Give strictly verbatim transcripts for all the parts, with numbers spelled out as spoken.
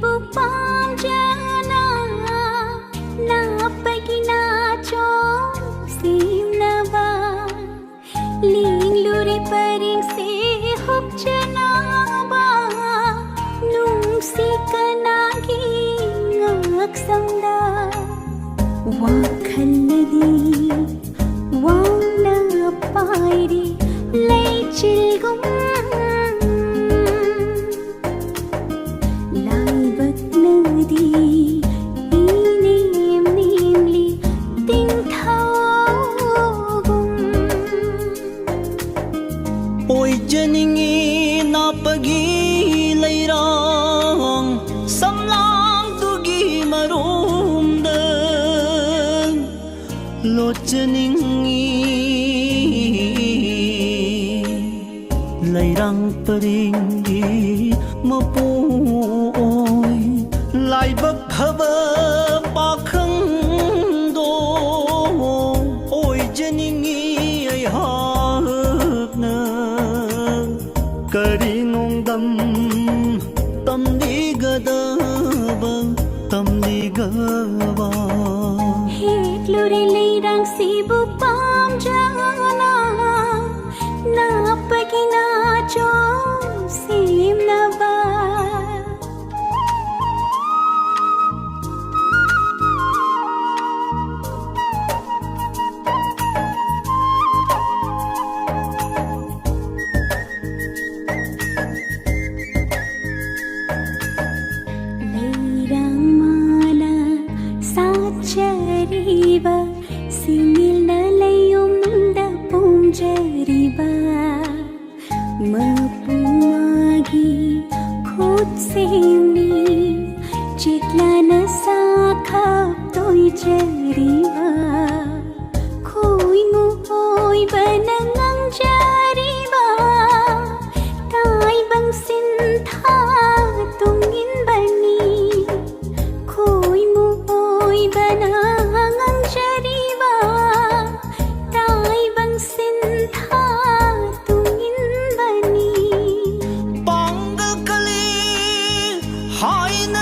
ꯄꯨꯄꯥꯝꯖꯅ ꯅꯥꯞꯄꯒꯤ ꯅꯥꯆꯣꯝ ꯁꯦꯝꯅꯕ, ꯂꯦꯡꯂꯨꯔꯦ ꯄꯔꯦꯡꯁꯦ ꯍꯨꯞꯆꯅꯕ, ꯅꯨꯡꯁꯤ ꯀꯅꯥꯒꯤ ꯉꯛꯁꯝꯗ? ꯋꯥꯈꯜꯅꯗꯤ ꯋꯥꯅ ꯄꯥꯏꯔꯤ ꯂꯩꯆꯤꯜꯒꯨꯝ꯫ ꯂꯥꯏꯕꯛꯅꯗꯤ ꯏꯅꯦꯝ ꯅꯦꯝꯂꯤ ꯇꯤꯡꯊꯧꯒꯨꯝ꯫ ꯑꯣꯏꯖꯅꯤꯡꯉꯤ ꯅꯥꯞꯄꯒꯤ ꯂꯩꯔꯥꯡ ꯁꯝꯂꯥꯡꯗꯨꯒꯤ ꯃꯔꯨꯝꯗ ꯂꯣꯠꯆꯅꯤꯡꯉꯤ꯫ ꯂꯩꯔꯥꯡ ꯄꯔꯦꯡꯒꯤ ꯃꯄꯨ ꯑꯣꯏ ꯂꯥꯏꯕꯛ ꯐꯕ ꯄꯥꯈꯪꯗꯣ ꯑꯣꯏꯖꯅꯤꯡꯉꯤ ꯑꯩꯍꯥꯛꯅ꯫ ꯀꯔꯤ ꯅꯣꯡꯗꯝ ꯇꯝꯂꯤꯒꯗꯕ, ꯇꯝꯂꯤꯒꯕ? ꯍꯦꯛꯂꯨꯔꯦ ꯂꯩꯔꯥꯡꯁꯤꯕꯨ ꯄꯥꯝꯖꯅ, ꯅꯥꯞꯄꯒꯤ ꯅꯥꯆꯣꯝ ꯁꯦꯝꯅꯕ꯫ ꯂꯩꯔꯥꯡ ꯃꯥꯅ ꯁꯥꯠꯆꯔꯤꯕ, ꯁꯤꯡꯅꯤꯜꯅ ꯂꯩꯌꯨꯝꯗ ꯄꯨꯝꯖꯔꯤꯕ, ꯃꯄꯨ ꯃꯥꯒꯤ ꯈꯨꯠꯁꯦꯝꯅꯤ, ꯆꯤꯛꯂꯥꯅ ꯁꯥꯈꯞ ꯇꯣꯏꯖꯔꯤꯕ, ꯈꯣꯏꯃꯨ ꯑꯣꯏꯕꯅ ꯉꯝꯖꯔꯤꯕ, ꯇꯥꯏꯕꯪ ꯁꯤꯟꯊꯥ ꯇꯨꯡꯏꯟꯕꯅꯤ꯫ ꯈꯣꯏꯃꯨ ꯑꯣꯏꯕꯅ ꯉꯝꯖꯔꯤꯕ, ꯇꯥꯏꯕꯪ ꯁꯤꯟꯊꯥ ꯇꯨꯡꯏꯟꯕꯅꯤ꯫ ꯄꯥꯡꯒꯜ ꯀꯜꯂꯤ ꯍꯥꯏꯅ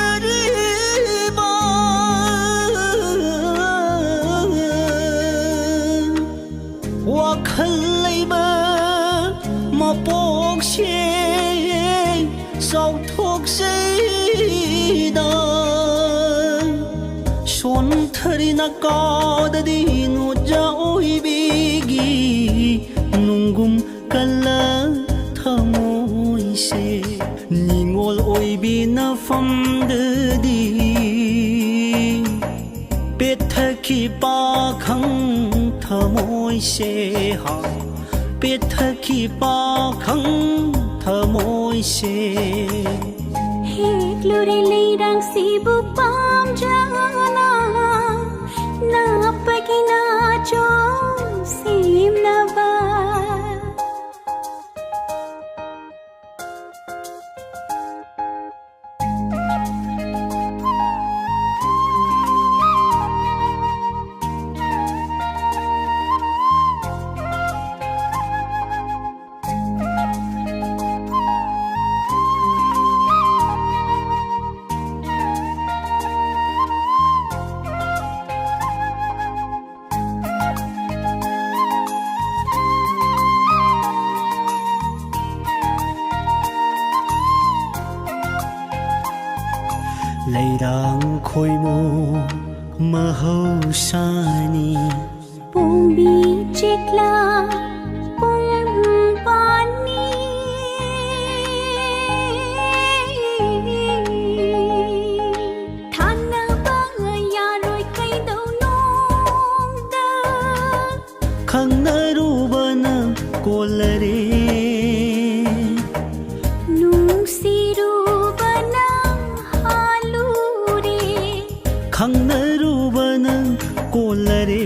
ꯊꯔꯤ ꯅꯀꯥꯗꯗꯤ ꯅꯣꯖ ꯑꯣꯏꯕꯤꯒꯤ ꯅꯨꯡꯒꯨꯝ ꯀꯜꯂ ꯊꯃꯣꯏꯁꯦ꯫ ꯅꯤꯉꯣꯜ ꯑꯣꯏꯕꯤ ꯅꯐꯝꯗꯗꯤ ꯄꯦꯠꯊꯈꯤ ꯄꯥꯈꯪ ꯊꯃꯣꯏꯁꯦ, ꯍꯥ, ꯄꯦꯠꯊꯈꯤ ꯄꯥꯈꯪ ꯊꯃꯣꯏꯁꯦ꯫ ꯍꯦꯛꯂꯨꯔꯦ ꯂꯩꯔꯥꯡꯁꯤꯕꯨ ꯄꯥꯝꯖꯅ, ꯅꯥꯞꯄꯒꯤ ꯅꯥꯆꯣꯝ ꯁꯦꯝꯅꯕ꯫ ꯂꯩꯔꯥꯡ ꯈꯣꯏꯃꯨ ꯃꯍꯧꯁꯥꯅꯤ꯫ ꯄꯣꯝꯕꯤ ꯆꯦꯛꯂꯥ ꯄꯨꯡ ꯄꯥꯟꯅꯤ꯫ ꯊꯥꯅꯕ ꯌꯥꯔꯣꯏ ꯀꯩꯗꯧꯅꯨꯡꯗ꯫ ꯈꯪꯅꯔꯨꯕꯅ ꯀꯣꯜꯂꯔꯦ꯫ ꯅꯨꯡꯁꯤꯔꯨꯕꯅ ꯍꯥꯜꯂꯨꯔꯦ꯫ ꯈꯪꯅꯔꯨꯕꯅ ꯀꯣꯜꯂꯔꯦ꯫